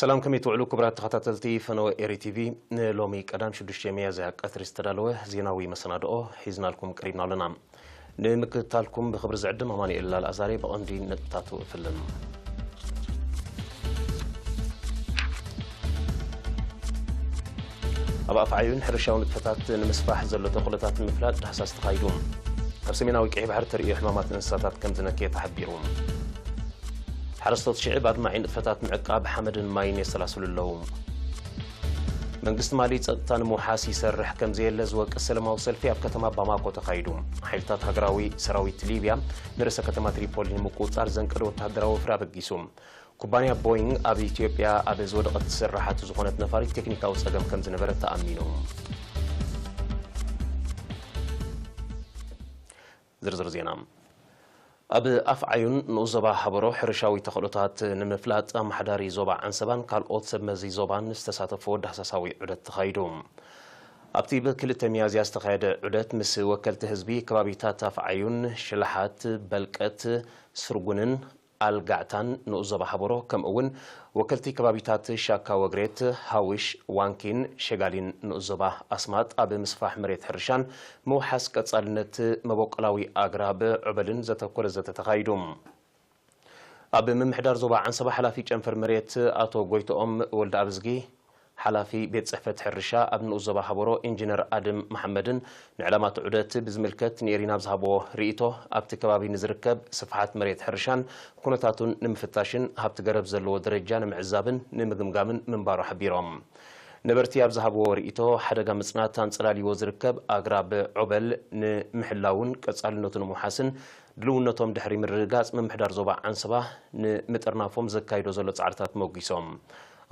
ሰላም፣ ከመይ ትውዕሉ ክቡራት ተኸታተልቲ ፈነወ ኤሪ ቲቪ? ንሎሚ ቀዳም ሽዱሽተ ሚያዝያ ቀትሪ ዝተዳለወ ዜናዊ መሰናድኦ ሒዝናልኩም ቀሪብና ኣለና። ንምክትታልኩም ብኽብሪ ዝዕድም ኣማኑኤል ኣልኣዛሬ። ብቐንዲ ነጥብታቱ እፍልም። ኣብ ኣፍዓዩን ሕርሻዊ ንጥፈታት ንምስፋሕ ዘሎ ተኽእሎታት ንምፍላጥ ዳህሳስ ተኻይዱ። ኣብ ሰሜናዊ ቀይሕ ባሕሪ ተርእዮ ሕማማት እንስሳታት ከም ዝነከየ ተሓቢሩ። ሓረስቶት ሽዕብ ኣድማዒ ንጥፈታት ምዕቃብ ሓመድን ማይን የሰላስሉ ኣለዉ። መንግስቲ ማሊ ጸጥታ ንምውሓስ ይሰርሕ ከም ዘየለ ዝወቅስ ሰላማዊ ሰልፊ ኣብ ከተማ ባማኮ ተኻይዱ። ሓይልታት ሃገራዊ ሰራዊት ሊብያ ንርእሰ ከተማ ትሪፖሊ ንምቁጽጻር ዘንቀደ ወተሃደራዊ ወፍሪ ኣበጊሱ። ኩባንያ ቦይንግ ኣብ ኢትዮጵያ ኣብ ዝወደቐት ስራሓቱ ዝኾነት ነፋሪት ቴክኒካዊ ጸገም ከም ዝነበረ ተኣሚኑ። ዝርዝር ዜና። ኣብ ኣፍዓዩን ንኡስ ዞባ ሃበሮ ሕርሻዊ ተኽእሎታት ንምፍላጥ ኣመሓዳሪ ዞባ ዓንሰባን ካልኦት ሰብ መዚ ዞባን ዝተሳተፍዎ ዳህሳሳዊ ዑደት ተኻይዱ። ኣብቲ ብክልተ ሚያዝያ ዝተኻየደ ዑደት ምስ ወከልቲ ህዝቢ ከባቢታት ኣፍዓዩን ሽልሓት፣ በልቀት፣ ስርጉንን ኣልጋዕታን ንኡስ ዞባ ሃበሮ፣ ከምኡ እውን ወከልቲ ከባቢታት ሻካ ወግሬት፣ ሃውሽ፣ ዋንኪን ሸጋሊን ንኡስ ዞባ ኣስማጥ ኣብ ምስፋሕ መሬት ሕርሻን ምውሓስ ቀጻልነት መበቆላዊ ኣግራብ ዑበልን ዘተኮረ ዘተ ተኻይዱ። ኣብ ምምሕዳር ዞባ ዓንሰባ ሓላፊ ጨንፈር መሬት ኣቶ ጎይቶኦም ወልደኣብዝጊ፣ ሓላፊ ቤት ጽሕፈት ሕርሻ ኣብ ንኡስ ዞባ ሃበሮ ኢንጂነር ኣድም መሓመድን ንዕላማት ዑደት ብዝምልከት ንኤሪና ኣብ ዝሃብዎ ርእይቶ፣ ኣብቲ ከባቢ ንዝርከብ ስፍሓት መሬት ሕርሻን ኩነታቱን ንምፍታሽን ሃብቲ ገረብ ዘለዎ ደረጃ ንምዕዛብን ንምግምጋምን ምንባሩ ሓቢሮም። ነበርቲ ኣብ ዝሃብዎ ርእይቶ፣ ሓደጋ ምጽናት ኣንጸላልይዎ ዝርከብ ኣግራብ ዖበል ንምሕላውን ቀጻልነቱ ንምውሓስን ድልውነቶም ድሕሪ ምርግጋጽ፣ ምምሕዳር ዞባ ዓንሰባ ንምጥርናፎም ዘካይዶ ዘሎ ጻዕርታት መጒሶም።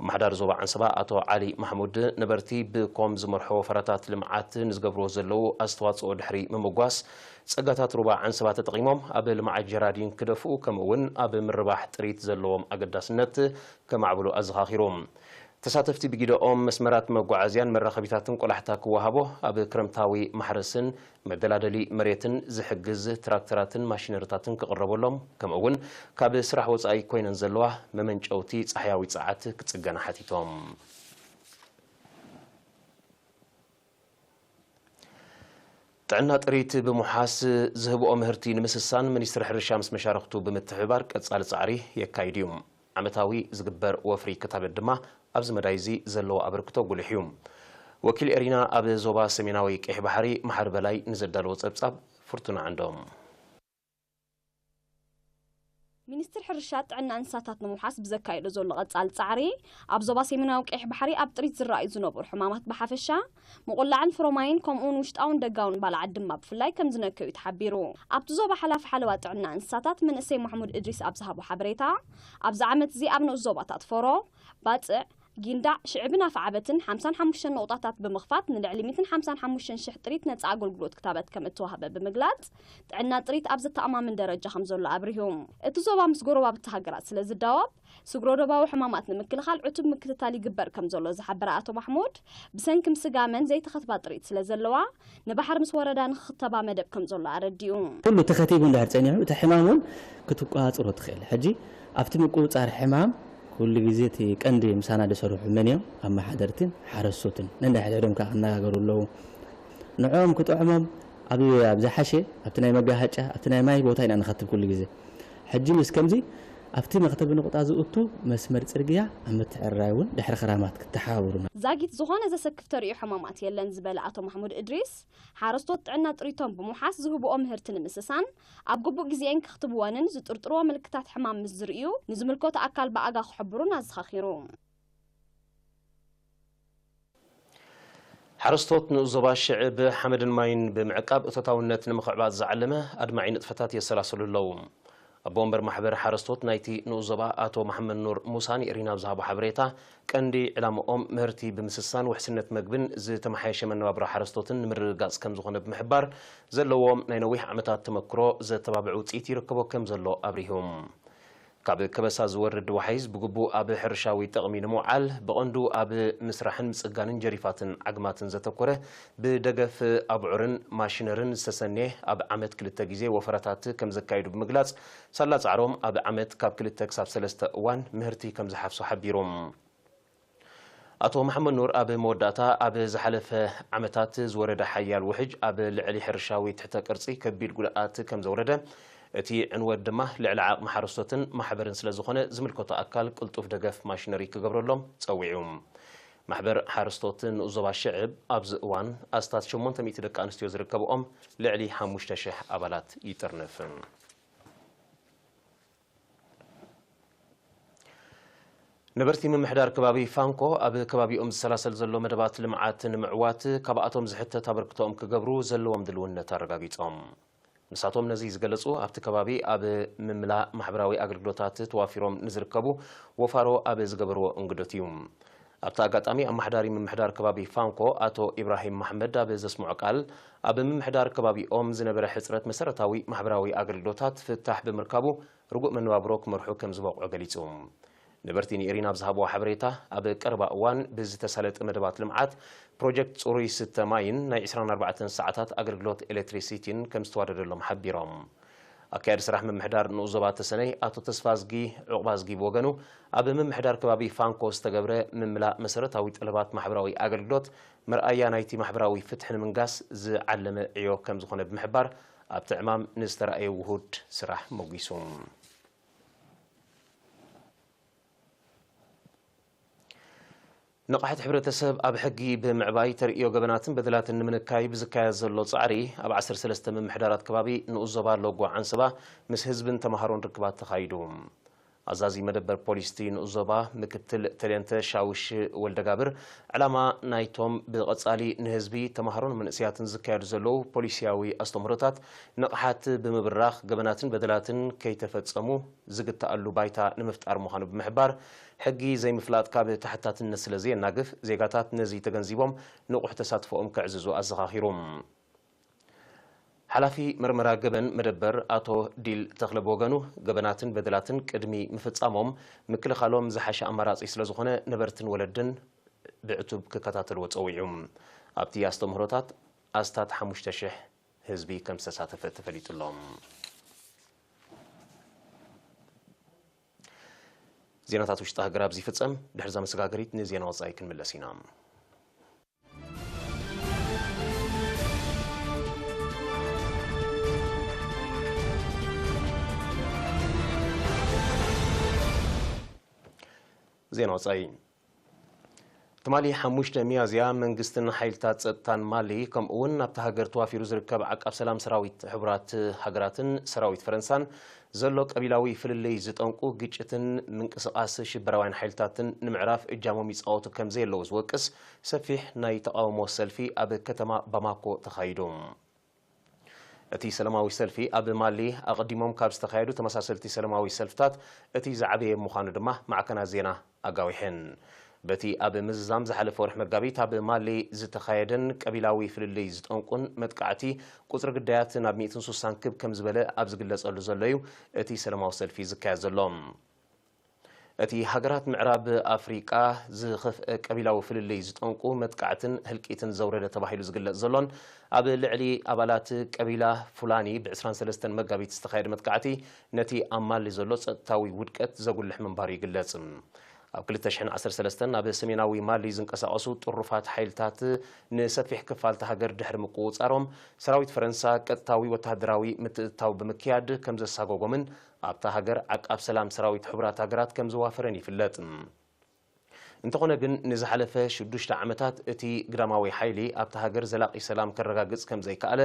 ኣመሓዳሪ ዞባ ዓንሰባ ኣቶ ዓሊ ማሕሙድ፣ ነበርቲ ብኮም ዝመርሖ ወፈራታት ልምዓት ንዝገብርዎ ዘለዉ ኣስተዋጽኦ ድሕሪ ምምጓስ፣ ጸጋታት ሩባ ዓንሰባ ተጠቒሞም ኣብ ልምዓት ጀራዲን ክደፍኡ፣ ከምኡ እውን ኣብ ምርባሕ ጥሪት ዘለዎም ኣገዳስነት ከማዕብሉ ኣዘኻኺሩ። ተሳተፍቲ ብጊደኦም መስመራት መጓዓዝያን መራኸቢታትን ቆላሕታ ክወሃቦ፣ ኣብ ክረምታዊ ማሕረስን መደላደሊ መሬትን ዝሕግዝ ትራክተራትን ማሽነሪታትን ክቕረበሎም፣ ከምኡ እውን ካብ ስራሕ ወጻኢ ኮይነን ዘለዋ መመንጨውቲ ጸሓያዊ ጸዓት ክጽገና ሓቲቶም። ጥዕና ጥሪት ብምውሓስ ዝህብኦ ምህርቲ ንምስሳን ሚኒስትሪ ሕርሻ ምስ መሻርኽቱ ብምትሕብባር ቀጻሊ ጻዕሪ የካይድ እዩ። ዓመታዊ ዝግበር ወፍሪ ክታበት ድማ ኣብዚ መዳይ እዚ ዘለዎ ኣበርክቶ ጉሉሕ እዩ። ወኪል ኤሪና ኣብ ዞባ ሰሜናዊ ቀይሕ ባሕሪ መሓሪ በላይ ንዘዳለዎ ጸብጻብ ፍርቱና ዓንዶም። ሚኒስትሪ ሕርሻ ጥዕና እንስሳታት ንምውሓስ ብዘካየዶ ዘሎ ቀጻሊ ጻዕሪ፣ ኣብ ዞባ ሰሜናዊ ቀይሕ ባሕሪ ኣብ ጥሪት ዝረኣዩ ዝነበሩ ሕማማት ብሓፈሻ፣ ምቑላዕን ፍሮማይን ከምኡውን ውሽጣውን ደጋውን ባልዓት ድማ ብፍላይ ከም ዝነከዩ ተሓቢሩ። ኣብቲ ዞባ ሓላፊ ሓለዋ ጥዕና እንስሳታት መንእሰይ ማሕሙድ እድሪስ ኣብ ዝሃቦ ሓበሬታ፣ ኣብዚ ዓመት እዚ ኣብ ንኡስ ዞባታት ፎሮ፣ ባጽዕ፣ ጊንዳዕ፣ ሽዕብን ኣፍዓበትን ሓምሳን ሓሙሽተን ነቑጣታት ብምኽፋት ንልዕሊ ሚእትን ሓምሳን ሓሙሽተን ሽሕ ጥሪት ነጻ ኣገልግሎት ክታበት ከም እተዋህበ ብምግላጽ፣ ጥዕና ጥሪት ኣብ ዘተኣማምን ደረጃ ከም ዘሎ ኣብሪሁ። እቲ ዞባ ምስ ጎረባብቲ ሃገራት ስለ ዝዳወብ፣ ስግረ ዶባዊ ሕማማት ንምክልኻል ዕቱብ ምክትታል ይግበር ከም ዘሎ ዝሓበረ ኣቶ ማሕሙድ፣ ብሰንኪ ምስጋመን ዘይተኸትባ ጥሪት ስለ ዘለዋ፣ ንባሕሪ ምስ ወረዳ ንኽኽተባ መደብ ከም ዘሎ ኣረዲኡ። ኩሉ ተኸቲቡ እንድሕር ጸኒሑ፣ እቲ ሕማም እውን ክትቆጻጸሮ ትኽእል። ሕጂ ኣብቲ ምቁጽጻር ሕማም ኩሉ ግዜ እቲ ቀንዲ ምሳና ዝሰርሑ መን እዮም? ኣመሓደርትን ሓረስቶትን ነንሕድሕዶም ከኣ ክነጋገሩ ኣለዉ። ንዕኦም ክጥዕሞም ኣብ ኣብ ዝሓሸ ኣብቲ ናይ መጋሃጫ ኣብቲ ናይ ማይ ቦታ ኢና ንኸትብ ኩሉ ግዜ። ሕጂ ምስ ከምዚ ኣብቲ መኽተቢ ነቑጣ ዝእቱ መስመር ጽርግያ ኣብ ምትዕርራይ እውን ድሕሪ ክራማት ክተሓባበሩና። ዛጊት ዝኾነ ዘሰክፍ ተርእዮ ሕማማት የለን ዝበለ ኣቶ ማሕሙድ እድሪስ፣ ሓረስቶት ጥዕና ጥሪቶም ብምውሓስ ዝህብኦ ምህርቲ ንምስሳን ኣብ ግቡእ ግዜኤን ከኽትብወንን ዝጥርጥርዎ ምልክታት ሕማም ምስ ዝርእዩ ንዝምልከቶ ኣካል ብኣጋ ክሕብሩን ኣዘኻኺሩ። ሓረስቶት ንኡስ ዞባ ሽዕብ ሓመድን ማይን ብምዕቃብ እቶታውነት ንምኽዕባት ዝዓለመ ኣድማዒ ንጥፈታት የሰላስሉ ኣለዉ። ኣቦ ወንበር ማሕበር ሓረስቶት ናይቲ ንኡስ ዞባ ኣቶ መሓመድ ኑር ሙሳ ንኤሪና ኣብ ዝሃቦ ሓበሬታ፣ ቀንዲ ዕላምኦም ምህርቲ ብምስሳን ውሕስነት መግብን ዝተመሓየሸ መነባብሮ ሓረስቶትን ንምርግጋጽ ከም ዝኾነ ብምሕባር፣ ዘለዎም ናይ ነዊሕ ዓመታት ተመክሮ ዘተባብዕ ውጽኢት ይርከቦ ከም ዘሎ ኣብሪሆም። ካብ ከበሳ ዝወርድ ዋሕይዝ ብግቡእ ኣብ ሕርሻዊ ጥቕሚ ንምውዓል፣ ብቐንዱ ኣብ ምስራሕን ምጽጋንን ጀሪፋትን ዓግማትን ዘተኮረ ብደገፍ ኣብዑርን ማሽነርን ዝተሰነየ ኣብ ዓመት ክልተ ግዜ ወፈራታት ከም ዘካይዱ ብምግላጽ፣ ሳላ ጻዕሮም ኣብ ዓመት ካብ ክልተ ክሳብ ሰለስተ እዋን ምህርቲ ከም ዝሓፍሱ ሓቢሮም። ኣቶ መሓመድ ኑር ኣብ መወዳእታ፣ ኣብ ዝሓለፈ ዓመታት ዝወረደ ሓያል ውሕጅ ኣብ ልዕሊ ሕርሻዊ ትሕተ ቅርጺ ከቢድ ጉድኣት ከም ዘውረደ፣ እቲ ዕንወት ድማ ልዕሊ ዓቕሚ ሓረስቶትን ማሕበርን ስለ ዝኾነ፣ ዝምልከቶ ኣካል ቅልጡፍ ደገፍ ማሽነሪ ክገብረሎም ጸዊዑ። ማሕበር ሓረስቶት ንኡስ ዞባ ሽዕብ ኣብዚ እዋን ኣስታት ሸሞንተ ሚእቲ ደቂ ኣንስትዮ ዝርከብኦም ልዕሊ ሓሙሽተ ሽሕ ኣባላት ይጥርንፍ። ነበርቲ ምምሕዳር ከባቢ ፋንኮ ኣብ ከባቢኦም ዝሰላሰል ዘሎ መደባት ልምዓት ንምዕዋት ካብኣቶም ዝሕተት ኣበርክቶኦም ክገብሩ ዘለዎም ድልውነት ኣረጋጊጾም። ንሳቶም ነዚ ዝገለጹ ኣብቲ ከባቢ ኣብ ምምላእ ማሕበራዊ ኣገልግሎታት ተዋፊሮም ንዝርከቡ ወፋሮ ኣብ ዝገበርዎ እንግዶት እዩ። ኣብቲ ኣጋጣሚ ኣመሓዳሪ ምምሕዳር ከባቢ ፋንኮ ኣቶ ኢብራሂም መሓመድ ኣብ ዘስምዖ ቃል፣ ኣብ ምምሕዳር ከባቢኦም ዝነበረ ሕጽረት መሰረታዊ ማሕበራዊ ኣገልግሎታት ፍታሕ ብምርካቡ ርጉእ መነባብሮ ክመርሑ ከም ዝበቕዑ ገሊጹ። ነበርቲ ንኤሪና ኣብ ዝሃብዎ ሓበሬታ፣ ኣብ ቀረባ እዋን ብዝተሳለጠ መደባት ልምዓት፣ ፕሮጀክት ጽሩይ ስተ ማይን ናይ ዕስራን ኣርባዕተን ሰዓታት ኣገልግሎት ኤሌክትሪሲቲን ከም ዝተዋደደሎም ሓቢሮም። ኣካያዲ ስራሕ ምምሕዳር ንኡስ ዞባ ተሰነይ ኣቶ ተስፋዝጊ ዑቕባዝጊ ብወገኑ፣ ኣብ ምምሕዳር ከባቢ ፋንኮ ዝተገብረ ምምላእ መሰረታዊ ጠለባት ማሕበራዊ ኣገልግሎት መርኣያ ናይቲ ማሕበራዊ ፍትሒ ንምንጋስ ዝዓለመ ዕዮ ከም ዝኾነ ብምሕባር፣ ኣብቲ ዕማም ንዝተራእየ ውሁድ ስራሕ ሞጒሱ። ንቕሓት ሕብረተሰብ ኣብ ሕጊ ብምዕባይ ተርእዮ ገበናትን በደላትን ንምንካይ ብዝካየድ ዘሎ ጻዕሪ፣ ኣብ ዓሰርተ ሰለስተ ምምሕዳራት ከባቢ ንኡስ ዞባ ሎጎ ዓንሰባ ምስ ህዝብን ተምሃሮን ርክባት ተኻይዱ። ኣዛዚ መደበር ፖሊስቲ ንኡስ ዞባ ምክትል ተሌንተ ሻውሽ ወልደጋብር፣ ዕላማ ናይቶም ብቐጻሊ ንህዝቢ፣ ተምሃሮን መንእሰያትን ዝካየዱ ዘለዉ ፖሊሲያዊ ኣስተምህሮታት ንቕሓት ብምብራኽ ገበናትን በደላትን ከይተፈጸሙ ዝግትኣሉ ባይታ ንምፍጣር ምዃኑ ብምሕባር፣ ሕጊ ዘይምፍላጥ ካብ ተሓታትነት ስለ ዘየናግፍ፣ ዜጋታት ነዚ ተገንዚቦም ንቑሕ ተሳትፎኦም ከዕዝዙ ኣዘኻኺሩ። ሓላፊ መርመራ ገበን መደበር ኣቶ ዲል ተኽለ ብወገኑ፣ ገበናትን በደላትን ቅድሚ ምፍጻሞም ምክልኻሎም ዝሓሸ ኣማራጺ ስለ ዝኾነ፣ ነበርትን ወለድን ብዕቱብ ክከታተልዎ ጸዊዑ። ኣብቲ ኣስተምህሮታት ኣስታት ሓሙሽተ ሽሕ ህዝቢ ከም ዝተሳተፈ ተፈሊጡ ኣሎ። ዜናታት ውሽጢ ሃገር ኣብዚ ይፍጸም። ድሕሪ እዛ መሰጋገሪት ንዜና ወጻኢ ክንምለስ ኢና። ዜና ወጻኢ። ትማሊ ሓሙሽተ ሚያዝያ፣ መንግስትን ሓይልታት ጸጥታን ማሊ፣ ከምኡ እውን ኣብታ ሃገር ተዋፊሩ ዝርከብ ዓቃብ ሰላም ሰራዊት ሕቡራት ሃገራትን ሰራዊት ፈረንሳን ዘሎ ቀቢላዊ ፍልልይ ዝጠንቁ ግጭትን ምንቅስቓስ ሽበራውያን ሓይልታትን ንምዕራፍ እጃሞም ይጻወቱ ከም ዘየለዉ ዝወቅስ ሰፊሕ ናይ ተቓውሞ ሰልፊ ኣብ ከተማ ባማኮ ተኻይዱ። እቲ ሰላማዊ ሰልፊ ኣብ ማሊ ኣቐዲሞም ካብ ዝተኻየዱ ተመሳሰልቲ ሰላማዊ ሰልፍታት እቲ ዝዓበየ ምዃኑ ድማ ማዕከናት ዜና ኣጋዊሐን። በቲ ኣብ ምዝዛም ዝሓለፈ ወርሒ መጋቢት ኣብ ማሊ ዝተኻየደን ቀቢላዊ ፍልልይ ዝጠንቁን መጥቃዕቲ፣ ቁጽሪ ግዳያት ናብ ሚእትን ስሳን ክብ ከም ዝበለ ኣብ ዝግለጸሉ ዘሎ እዩ እቲ ሰላማዊ ሰልፊ ዝካየድ ዘሎ። እቲ ሃገራት ምዕራብ ኣፍሪቃ ዝኸፍአ ቀቢላዊ ፍልልይ ዝጠንቁ መጥቃዕትን ህልቂትን ዘውረደ ተባሂሉ ዝግለጽ ዘሎን፣ ኣብ ልዕሊ ኣባላት ቀቢላ ፉላኒ ብ ዕስራን ሰለስተን መጋቢት ዝተኻየደ መጥቃዕቲ፣ ነቲ ኣብ ማሊ ዘሎ ጸጥታዊ ውድቀት ዘጉልሕ ምንባሩ ይግለጽ። ኣብ ክልተ ሽሕን ዓሰርተ ሰለስተን ኣብ ሰሜናዊ ማሊ ዝንቀሳቐሱ ጥሩፋት ሓይልታት ንሰፊሕ ክፋል እታ ሃገር ድሕሪ ምቁጽጻሮም፣ ሰራዊት ፈረንሳ ቀጥታዊ ወተሃደራዊ ምትእትታው ብምክያድ ከም ዘሳጎጎምን ኣብታ ሃገር ዓቃብ ሰላም ሰራዊት ሕቡራት ሃገራት ከም ዘዋፈረን ይፍለጥ። እንተኾነ ግን፣ ንዝሓለፈ ሽዱሽተ ዓመታት እቲ ግዳማዊ ሓይሊ ኣብታ ሃገር ዘላቒ ሰላም ከረጋግጽ ከም ዘይከኣለ፣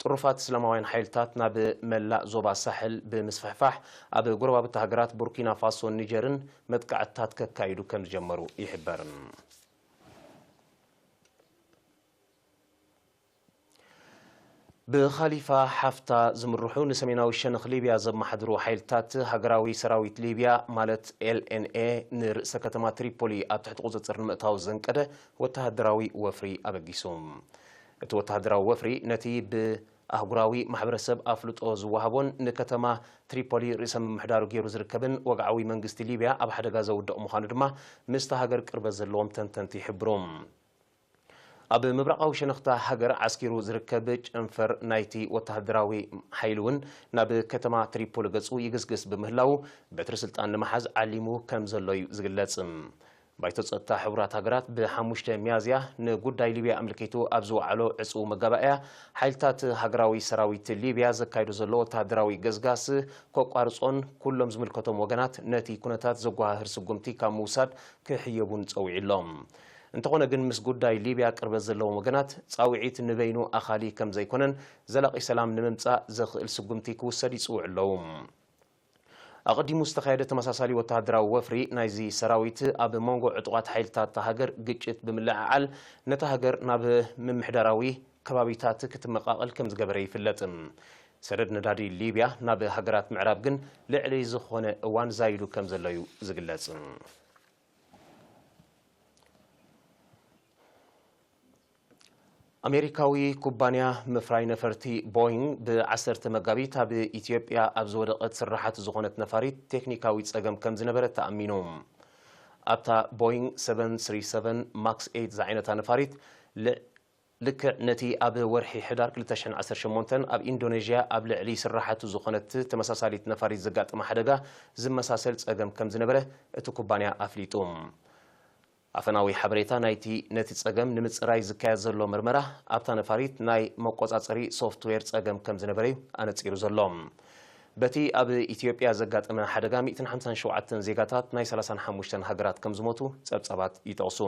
ጥሩፋት እስላማውያን ሓይልታት ናብ መላእ ዞባ ሳሕል ብምስፍሕፋሕ፣ ኣብ ጎረባብቲ ሃገራት ቡርኪና ፋሶን ኒጀርን መጥቃዕትታት ከካይዱ ከም ዝጀመሩ ይሕበር። ብኻሊፋ ሓፍታ ዝምርሑ ንሰሜናዊ ሸነኽ ሊብያ ዘመሓድሩ ሓይልታት ሃገራዊ ሰራዊት ሊብያ፣ ማለት ኤል ኤን ኤ፣ ንርእሰ ከተማ ትሪፖሊ ኣብ ትሕቲ ቁጽጽር ንምእታው ዘንቀደ ወተሃደራዊ ወፍሪ ኣበጊሱ። እቲ ወተሃደራዊ ወፍሪ፣ ነቲ ብኣህጉራዊ ማሕበረሰብ ኣፍልጦ ዝወሃቦን ንከተማ ትሪፖሊ ርእሰ ምምሕዳሩ ገይሩ ዝርከብን ወግዓዊ መንግስቲ ሊብያ ኣብ ሓደጋ ዘውድቕ ምዃኑ ድማ ምስታ ሃገር ቅርበት ዘለዎም ተንተንቲ ይሕብሩ። ኣብ ምብራቓዊ ሸነኽታ ሃገር ዓስኪሩ ዝርከብ ጨንፈር ናይቲ ወተሃደራዊ ሓይሊ እውን ናብ ከተማ ትሪፖሊ ገጹ ይግስግስ ብምህላዉ፣ በትሪ ስልጣን ንምሓዝ ዓሊሙ ከም ዘሎ እዩ ዝግለጽ። ባይቶ ጸጥታ ሕቡራት ሃገራት ብ5 ሚያዝያ ንጉዳይ ሊብያ ኣመልኪቱ ኣብ ዝወዓሎ ዕጹው መጋባእያ፣ ሓይልታት ሃገራዊ ሰራዊት ሊብያ ዘካይዶ ዘሎ ወተሃደራዊ ገስጋስ ከቋርጾን ኩሎም ዝምልከቶም ወገናት ነቲ ኩነታት ዘጓሃህር ስጉምቲ ካብ ምውሳድ ክሕየቡን ጸዊዑ ኣሎ። እንተኾነ ግን ምስ ጉዳይ ሊብያ ቅርበት ዘለዎም ወገናት ጻውዒት ንበይኑ ኣኻሊ ከም ዘይኮነን ዘላቒ ሰላም ንምምጻእ ዘኽእል ስጉምቲ ክውሰድ ይጽውዑ ኣለዉ። ኣቐዲሙ ዝተኻየደ ተመሳሳሊ ወተሃደራዊ ወፍሪ ናይዚ ሰራዊት ኣብ መንጎ ዕጡቓት ሓይልታት እታ ሃገር ግጭት ብምልዕዓል ነታ ሃገር ናብ ምምሕዳራዊ ከባቢታት ክትመቓቐል ከም ዝገበረ ይፍለጥ። ሰደድ ነዳዲ ሊብያ ናብ ሃገራት ምዕራብ ግን ልዕሊ ዝኾነ እዋን ዛይዱ ከም ዘሎ እዩ ዝግለጽ። ኣሜሪካዊ ኩባንያ ምፍራይ ነፈርቲ ቦይንግ ብ10 መጋቢት ኣብ ኢትዮጵያ ኣብ ዝወደቐት ስራሓት ዝኾነት ነፋሪት ቴክኒካዊ ጸገም ከም ዝነበረ ተኣሚኑ። ኣብታ ቦይንግ ሰቨን ስሪ ሰቨን ማክስ ኤይት ዝዓይነታ ነፋሪት ል-፣ ልክዕ ነቲ ኣብ ወርሒ ሕዳር ክልተ ሽሕን ዓሰርተ ሸሞንተን ኣብ ኢንዶኔዥያ ኣብ ልዕሊ ስራሓቱ ዝኾነት ተመሳሳሊት ነፋሪት ዘጋጠመ ሓደጋ ዝመሳሰል ጸገም ከም ዝነበረ እቲ ኩባንያ ኣፍሊጡ። ኣፈናዊ ሓበሬታ ናይቲ ነቲ ጸገም ንምጽራይ ዝካየድ ዘሎ መርመራ ኣብታ ነፋሪት ናይ መቆጻጸሪ ሶፍትዌር ጸገም ከም ዝነበረ እዩ ኣነጺሩ ዘሎ። በቲ ኣብ ኢትዮጵያ ዘጋጠመ ሓደጋ ሚእትን ሓምሳን ሸውዓተን ዜጋታት ናይ ሰላሳን ሓሙሽተን ሃገራት ከም ዝሞቱ ጸብጻባት ይጠቕሱ።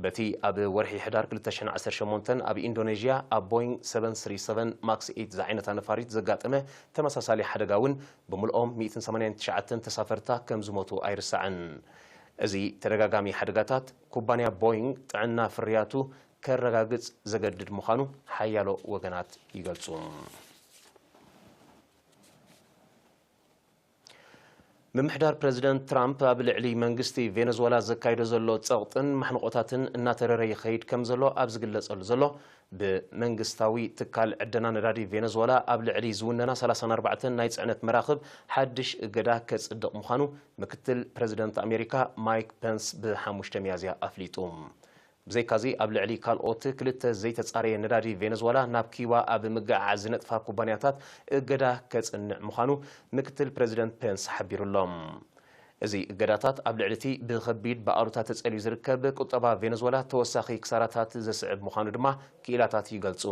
በቲ ኣብ ወርሒ ሕዳር ክልተ ሽሕን ዓሰርተ ሸሞንተን ኣብ ኢንዶኔዥያ ኣብ ቦይንግ ሰቨን ስሪ ሰቨን ማክስ ኤይት ዝዓይነታ ነፋሪት ዘጋጠመ ተመሳሳሊ ሓደጋ እውን ብምልኦም ሚእትን ሰማንያን ትሽዓተን ተሳፈርታ ከም ዝሞቱ ኣይርሳዕን። እዚ ተደጋጋሚ ሓደጋታት ኩባንያ ቦይንግ ጥዕና ፍርያቱ ከረጋግጽ ዘገድድ ምዃኑ ሓያሎ ወገናት ይገልጹ። ምምሕዳር ፕረዚደንት ትራምፕ ኣብ ልዕሊ መንግስቲ ቬነዝወላ ዘካይዶ ዘሎ ጸቕጥን ማሕንቖታትን እናተረረ ይኸይድ ከም ዘሎ ኣብ ዝግለጸሉ ዘሎ፣ ብመንግስታዊ ትካል ዕደና ነዳዲ ቬነዝወላ ኣብ ልዕሊ ዝውነና ሰላሳን ኣርባዕተን ናይ ጽዕነት መራኽብ ሓድሽ እገዳ ከጽድቕ ምዃኑ ምክትል ፕረዚደንት ኣሜሪካ ማይክ ፐንስ ብ5 ሚያዝያ ኣፍሊጡ። ብዘይካዚ ኣብ ልዕሊ ካልኦት ክልተ ዘይተጻረየ ነዳዲ ቬነዝወላ ናብ ኪዩባ ኣብ ምግዕዓዝ ዝነጥፋ ኩባንያታት እገዳ ከጽንዕ ምዃኑ ምክትል ፕረዚደንት ፔንስ ሓቢሩ ኣሎ። እዚ እገዳታት ኣብ ልዕሊ እቲ ብኸቢድ ብኣሉታ ተጸልዩ ዝርከብ ቁጠባ ቬነዝወላ ተወሳኺ ክሳራታት ዘስዕብ ምዃኑ ድማ ክኢላታት ይገልጹ።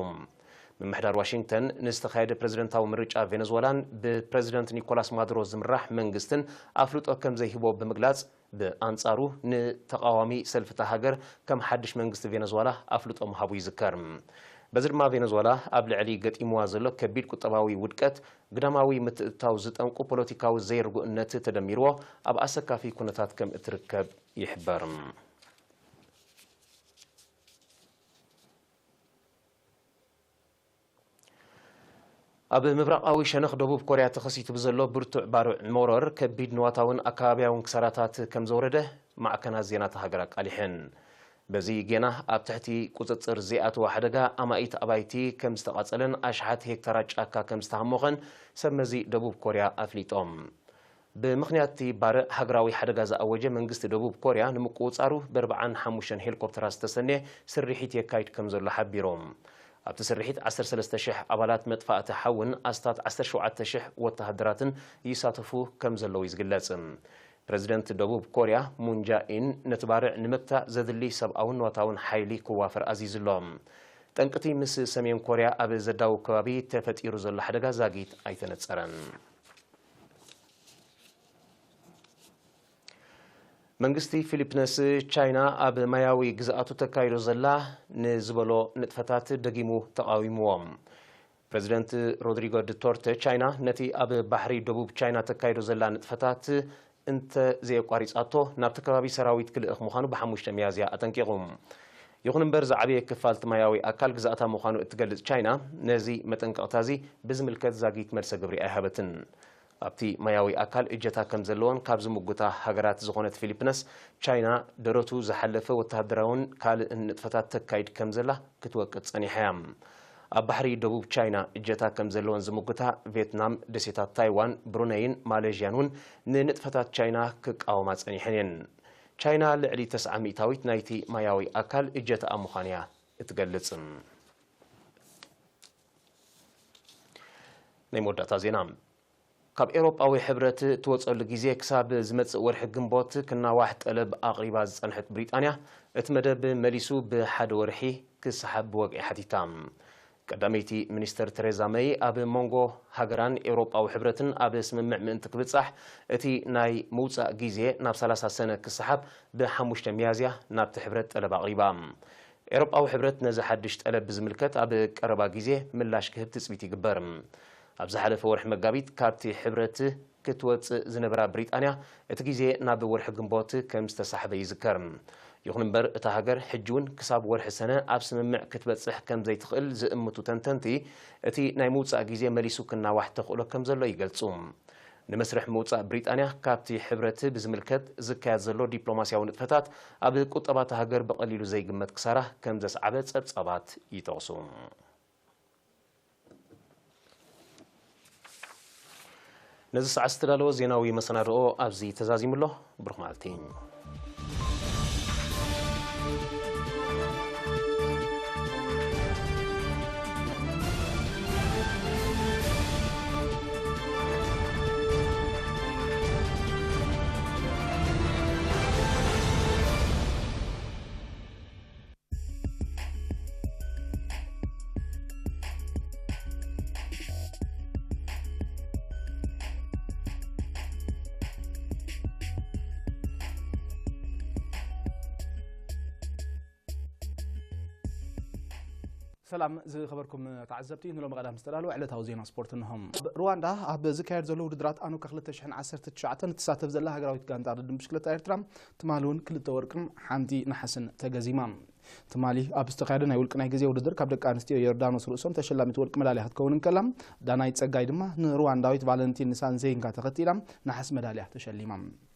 ምምሕዳር ዋሽንግተን ንዝተኻየደ ፕረዚደንታዊ ምርጫ ቬነዝወላን ብፕረዚደንት ኒኮላስ ማዱሮ ዝምራሕ መንግስትን ኣፍልጦ ከም ዘይህቦ ብምግላጽ፣ ብኣንጻሩ ንተቓዋሚ ሰልፍታ ሃገር ከም ሓድሽ መንግስቲ ቬነዝዋላ ኣፍልጦ ምሃቡ ይዝከር። በዚ ድማ ቬነዝዋላ ኣብ ልዕሊ ገጢምዋ ዘሎ ከቢድ ቁጠባዊ ውድቀት፣ ግዳማዊ ምትእትታው ዝጠንቁ ፖለቲካዊ ዘይርጉእነት ተደሚርዎ ኣብ ኣሰካፊ ኩነታት ከም እትርከብ ይሕበር። ኣብ ምብራቓዊ ሸነኽ ደቡብ ኮርያ ተኸሲቱ ብዘሎ ብርቱዕ ባርዕ ሞረር ከቢድ ንዋታውን ኣከባቢያውን ክሳራታት ከም ዘውረደ ማዕከናት ዜና እታ ሃገር ኣቃሊሐን። በዚ ጌና ኣብ ትሕቲ ቁጽጽር ዘይኣተወ ሓደጋ ኣማኢት ኣባይቲ ከም ዝተቓጸለን ኣሽሓት ሄክታራት ጫካ ከም ዝተሃሞኸን ሰብ መዚ ደቡብ ኮርያ ኣፍሊጦም። ብምኽንያት እቲ ባርዕ ሃገራዊ ሓደጋ ዝኣወጀ መንግስቲ ደቡብ ኮርያ ንምቁጽጻሩ ብ45 ሄሊኮፕተራት ዝተሰነየ ስርሒት የካይድ ከም ዘሎ ሓቢሮም። ኣብቲ ስርሒት ዓሰርተ ሰለስተ ሽሕ ኣባላት መጥፋእቲ ሓውን ኣስታት ዓሰርተ ሸውዓተ ሽሕ ወተሃደራትን ይሳተፉ ከም ዘለዉ እዩ ዝግለጽ። ፕረዚደንት ደቡብ ኮርያ ሙን ጃኢን ነቲ ባርዕ ንምግታእ ዘድሊ ሰብኣውን ንዋታውን ሓይሊ ክዋፈር ኣዚዙ ኣሎ። ጠንቅቲ ምስ ሰሜን ኮርያ ኣብ ዘዳውብ ከባቢ ተፈጢሩ ዘሎ ሓደጋ ዛጊት ኣይተነጸረን። መንግስቲ ፊሊፕነስ ቻይና ኣብ ማያዊ ግዝኣቱ ተካይዶ ዘላ ንዝበሎ ንጥፈታት ደጊሙ ተቓዊምዎም። ፕረዚደንት ሮድሪጎ ዱተርተ ቻይና ነቲ ኣብ ባሕሪ ደቡብ ቻይና ተካይዶ ዘላ ንጥፈታት እንተ ዘየቋሪጻቶ ናብቲ ከባቢ ሰራዊት ክልእኽ ምዃኑ ብ5 ሚያዝያ ኣጠንቂቑ። ይኹን እምበር ዝዓበየ ክፋል እቲ ማያዊ ኣካል ግዝኣታ ምዃኑ እትገልጽ ቻይና ነዚ መጠንቀቕታ እዚ ብዝምልከት ዛጊት መልሰ ግብሪ ኣይሃበትን። ኣብቲ ማያዊ ኣካል እጀታ ከም ዘለወን ካብ ዝምጉታ ሃገራት ዝኾነት ፊሊፕነስ፣ ቻይና ደረቱ ዝሓለፈ ወተሃደራውን ካልእን ንጥፈታት ተካይድ ከም ዘላ ክትወቅጥ ጸኒሓ እያ። ኣብ ባሕሪ ደቡብ ቻይና እጀታ ከም ዘለወን ዝምጉታ ቬትናም፣ ደሴታት ታይዋን፣ ብሩነይን ማሌዥያን እውን ንንጥፈታት ቻይና ክቃወማ ጸኒሐን እየን። ቻይና ልዕሊ ተስዓ ሚእታዊት ናይቲ ማያዊ ኣካል እጀታኣ ምዃን እያ እትገልጽ። ናይ መወዳእታ ዜና። ካብ ኤውሮጳዊ ሕብረት ትወጸሉ ግዜ ክሳብ ዝመጽእ ወርሒ ግንቦት ክናዋሕ ጠለብ ኣቕሪባ ዝጸንሐት ብሪጣንያ፣ እቲ መደብ መሊሱ ብሓደ ወርሒ ክሰሓብ ብወግዒ ሓቲታ። ቀዳመይቲ ሚኒስተር ተሬዛ መይ ኣብ መንጎ ሃገራን ኤውሮጳዊ ሕብረትን ኣብ ስምምዕ ምእንቲ ክብጻሕ፣ እቲ ናይ ምውጻእ ግዜ ናብ ሰላሳ ሰነ ክሰሓብ ብሓሙሽተ ሚያዝያ ናብቲ ሕብረት ጠለብ ኣቕሪባ። ኤውሮጳዊ ሕብረት ነዚ ሓድሽ ጠለብ ብዝምልከት ኣብ ቀረባ ግዜ ምላሽ ክህብ ትጽቢት ይግበር። ኣብ ዝሓለፈ ወርሒ መጋቢት ካብቲ ሕብረት ክትወጽእ ዝነበራ ብሪጣንያ፣ እቲ ግዜ ናብ ወርሒ ግንቦት ከም ዝተሳሕበ ይዝከር። ይኹን እምበር፣ እታ ሃገር ሕጂ እውን ክሳብ ወርሒ ሰነ ኣብ ስምምዕ ክትበጽሕ ከም ዘይትኽእል ዝእምቱ ተንተንቲ፣ እቲ ናይ ምውጻእ ግዜ መሊሱ ክናዋሕ ተኽእሎ ከም ዘሎ ይገልጹ። ንመስርሕ ምውጻእ ብሪጣንያ ካብቲ ሕብረት ብዝምልከት ዝካየድ ዘሎ ዲፕሎማስያዊ ንጥፈታት፣ ኣብ ቁጠባ እታ ሃገር ብቐሊሉ ዘይግመት ክሳራ ከም ዘስዓበ ጸብጻባት ይጠቕሱ። ነዚ ሰዓት ዝተዳለወ ዜናዊ መሰናድኦ ኣብዚ ተዛዚሙ ኣሎ። ብሩኽ መዓልቲ። ሰላም ዝኸበርኩም ተዓዘብቲ፣ ንሎሚ ቀዳም ዝተዳለወ ዕለታዊ ዜና ስፖርት እንሆ። ኣብ ሩዋንዳ ኣብ ዝካየድ ዘሎ ውድድራት ኣኖካ ክልተ ሽሕን ዓሰርተ ትሽዓተን እትሳተፍ ዘላ ሃገራዊት ጋንታ ርድን ብሽክለታ ኤርትራ፣ ትማሊ እውን ክልተ ወርቅን ሓንቲ ነሓስን ተገዚማ። ትማሊ ኣብ ዝተኻየደ ናይ ውልቂ ናይ ግዜ ውድድር፣ ካብ ደቂ ኣንስትዮ ዮርዳኖስ ርእሶም ተሸላሚት ወርቂ መዳልያ ክትከውን እንከላ፣ ዳናይት ጸጋይ ድማ ንሩዋንዳዊት ቫለንቲን ንሳንዜንካ ተኸቲላ ነሓስ መዳልያ ተሸሊማ።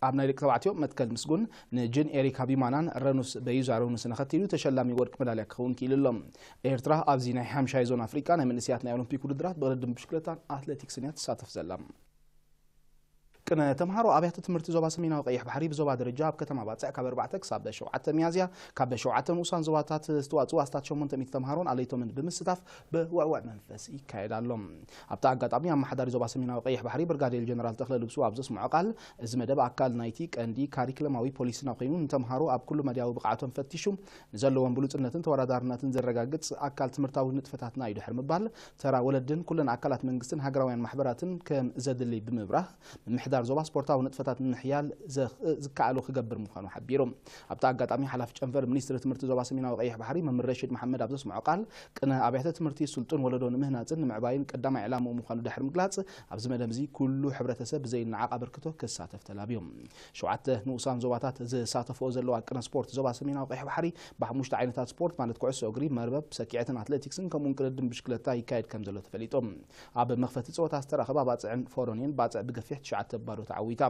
ኣብ ናይ ደቂ ተባዕትዮ፣ መትከል ምስጉን ንጂን ኤሪክ ሃቢማናን ረኑስ በዩዛ ረኑስን ኣኸቲሉ ተሸላሚ ወርቂ መዳልያ ክኸውን ክኢሉ ኣሎ። ኤርትራ ኣብዚ ናይ ሓምሻይ ዞን ኣፍሪቃ ናይ መንእሰያት ናይ ኦሎምፒክ ውድድራት ብቕድድም ብሽክለታን ኣትሌቲክስን እያ ትሳተፍ ዘላ። ቅነ ተምሃሮ ኣብያተ ትምህርቲ ዞባ ሰሜናዊ ቀይሕ ባሕሪ ብዞባ ደረጃ ኣብ ከተማ ባጽዕ ካብ ኣርባዕተ ክሳብ ሸውዓተ ሚያዝያ ካብ ሸውዓተ ንኡሳን ዞባታት ዝተዋጽኡ ኣስታት ሸሞንተ ሚእቲ ተምሃሮን ኣለይቶምን ብምስታፍ ብውዕውዕ መንፈስ ይካየድ ኣሎ። ኣብቲ ኣጋጣሚ ኣመሓዳሪ ዞባ ሰሜናዊ ቀይሕ ባሕሪ ብርጋዴር ጀነራል ተኽለ ልብሱ ኣብ ዘስምዖ ቃል፣ እዚ መደብ ኣካል ናይቲ ቀንዲ ካሪክለማዊ ፖሊስና ኮይኑ፣ ንተምሃሮ ኣብ ኩሉ መዳያዊ ብቕዓቶም ፈቲሹ ንዘለዎም ብሉጽነትን ተወዳዳርነትን ዘረጋግጽ ኣካል ትምህርታዊ ንጥፈታትና እዩ ድሕሪ ምባል፣ ተራ ወለድን ኩለን ኣካላት መንግስትን ሃገራውያን ማሕበራትን ከም ዘድሊ ብምብራህ፣ ምምሕዳር ዞባ ስፖርታዊ ንጥፈታት ንምሕያል ዘኽ-፣ ዝከኣሎ ክገብር ምዃኑ ሓቢሩ። ኣብቲ ኣጋጣሚ ሓላፊ ጨንፈር ሚኒስትሪ ትምህርቲ ዞባ ሰሜናዊ ቀይሕ ባሕሪ መምህር ረሺድ መሓመድ ኣብ ዘስምዖ ቃል፣ ቅነ ኣብያተ ትምህርቲ ስልጡን ወለዶ ንምህናጽን ንምዕባይን ቀዳማይ ዕላምኡ ምዃኑ ድሕሪ ምግላጽ፣ ኣብዚ መደብ እዚ ኩሉ ሕብረተሰብ ብዘይነዓቕ ኣበርክቶ ክሳተፍ ተላብዩ። ሸውዓተ ንኡሳን ዞባታት ዝሳተፍኦ ዘለዋ ቅነ ስፖርት ዞባ ሰሜናዊ ቀይሕ ባሕሪ ብሓሙሽተ ዓይነታት ስፖርት ማለት ኩዕሶ እግሪ፣ መርበብ፣ ሰኪዐትን ኣትሌቲክስን ከምኡውን ቅድድም ብሽክለታ ይካየድ ከም ዘሎ ተፈሊጡ። ኣብ መኽፈቲ ጸወታ ዝተረኸባ ባጽዕን ፎሮኒን፣ ባጽዕ ብገፊሕ ትሽዓተ ባዶ ተዓዊታ።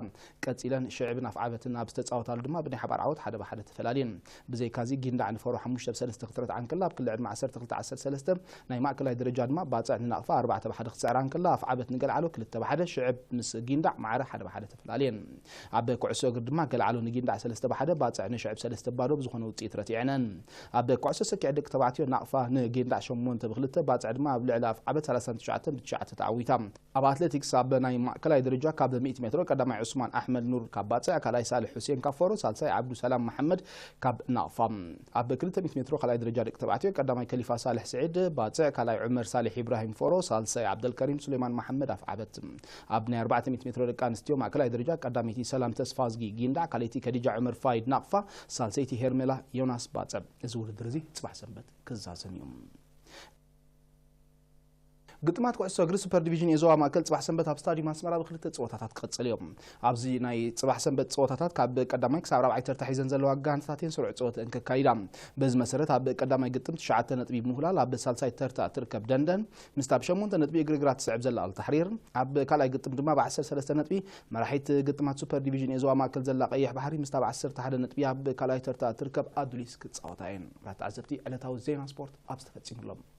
ቀጺለን ሽዕብን ኣፍዓበትን ኣብ ዝተጻወታሉ ድማ ብናይ ሓባር ዓወት ሓደ ብሓደ ተፈላልየን። ብዘይካዚ ጊንዳዕ ንፎሮ ሓሙሽተ ብ ሰለስተ ክትረትዓ እንከላ፣ ኣብ ክሊ ዕድመ ዓሰርተ ክልተ ዓሰርተ ሰለስተ ናይ ማእከላይ ደረጃ ድማ ባጽዕ ንናቕፋ ኣርባዕተ ብ ሓደ ክትስዕራ እንከላ፣ ኣፍዓበት ንገልዓሎ ክልተ ብ ሓደ፣ ሽዕብ ምስ ጊንዳዕ ማዕረ ሓደ ብ ሓደ ተፈላልየን። ኣብ ኩዕሶ እግሪ ድማ ገልዓሎ ንጊንዳዕ ሰለስተ ብ ሓደ፣ ባጽዕ ንሽዕብ ሰለስተ ባዶ ብዝኾነ ውጽኢት ረቲዐነን። ኣብ ኩዕሶ ሰኪዐት ደቂ ተባዕትዮ ናቕፋ ንጊንዳዕ ሸሞንተ ብ ክልተ፣ ባጽዕ ድማ ኣብ ልዕሊ ኣፍዓበት ሰላሳን ትሽዓተን ብ ትሽዓተ ተዓዊታ። ኣብ ኣትሌቲክስ ኣብ ናይ ማእከላይ ደረጃ ካብ ሚእቲ ሜትሮ ቀዳማይ ዑስማን ኣሕመድ ኑር ካብ ባጽዕ፣ ካልኣይ ሳልሕ ሑሴን ካብ ፎሮ፣ ሳልሳይ ዓብዱ ሰላም መሓመድ ካብ ናቕፋ። ኣብ ክልተ ሚእቲ ሜትሮ ካልኣይ ደረጃ ደቂ ተባዕትዮ ቀዳማይ ከሊፋ ሳልሕ ስዒድ ባጽዕ፣ ካልኣይ ዑመር ሳልሕ ኢብራሂም ፎሮ፣ ሳልሳይ ዓብደልከሪም ሱሌማን መሓመድ ኣፍዓበት። ኣብ ናይ ኣርባዕተ ሚእቲ ሜትሮ ደቂ ኣንስትዮ ማእከላይ ደረጃ ቀዳመይቲ ሰላም ተስፋዝጊ ጊንዳዕ፣ ካልኣይቲ ከዲጃ ዑመር ፋይድ ናቕፋ፣ ሳልሰይቲ ሄርሜላ ዮናስ ባጽዕ። እዚ ውድድር እዚ ጽባሕ ሰንበት ክዛዘም እዩ። ግጥማት ኩዕሶ እግሪ ሱፐር ዲቪዥን ኤ ዞባ ማእከል ጽባሕ ሰንበት ኣብ ስታዲየም ኣስመራ ብክልተ ጸወታታት ክቕጽል እዮም። ኣብዚ ናይ ጽባሕ ሰንበት ጸወታታት ካብ ቀዳማይ ክሳብ ራብዓይ ተርታ ሒዘን ዘለዋ ጋንታታት እየን ስሩዕ ጸወተአን ከካይዳ። በዚ መሰረት ኣብ ቀዳማይ ግጥም ትሽዓተ ነጥቢ ብምውላል ኣብ ሳልሳይ ተርታ እትርከብ ደንደን ምስታ ብሸሞንተ ነጥቢ እግሪ እግራ ትስዕብ ዘላ ኣልታሕሪር፣ ኣብ ካልኣይ ግጥም ድማ ብዓሰርተ ሰለስተ ነጥቢ መራሒት ግጥማት ሱፐር ዲቪዥን ኤ ዞባ ማእከል ዘላ ቀይሕ ባሕሪ ምስታ ብዓሰርተ ሓደ ነጥቢ ኣብ ካልኣይ ተርታ እትርከብ ኣዱሊስ ክጻወታ እየን። ክቡራት ተዓዘብቲ፣ ዕለታዊ ዜና ስፖርት ኣብዚ ተፈጺሙ ኣሎ።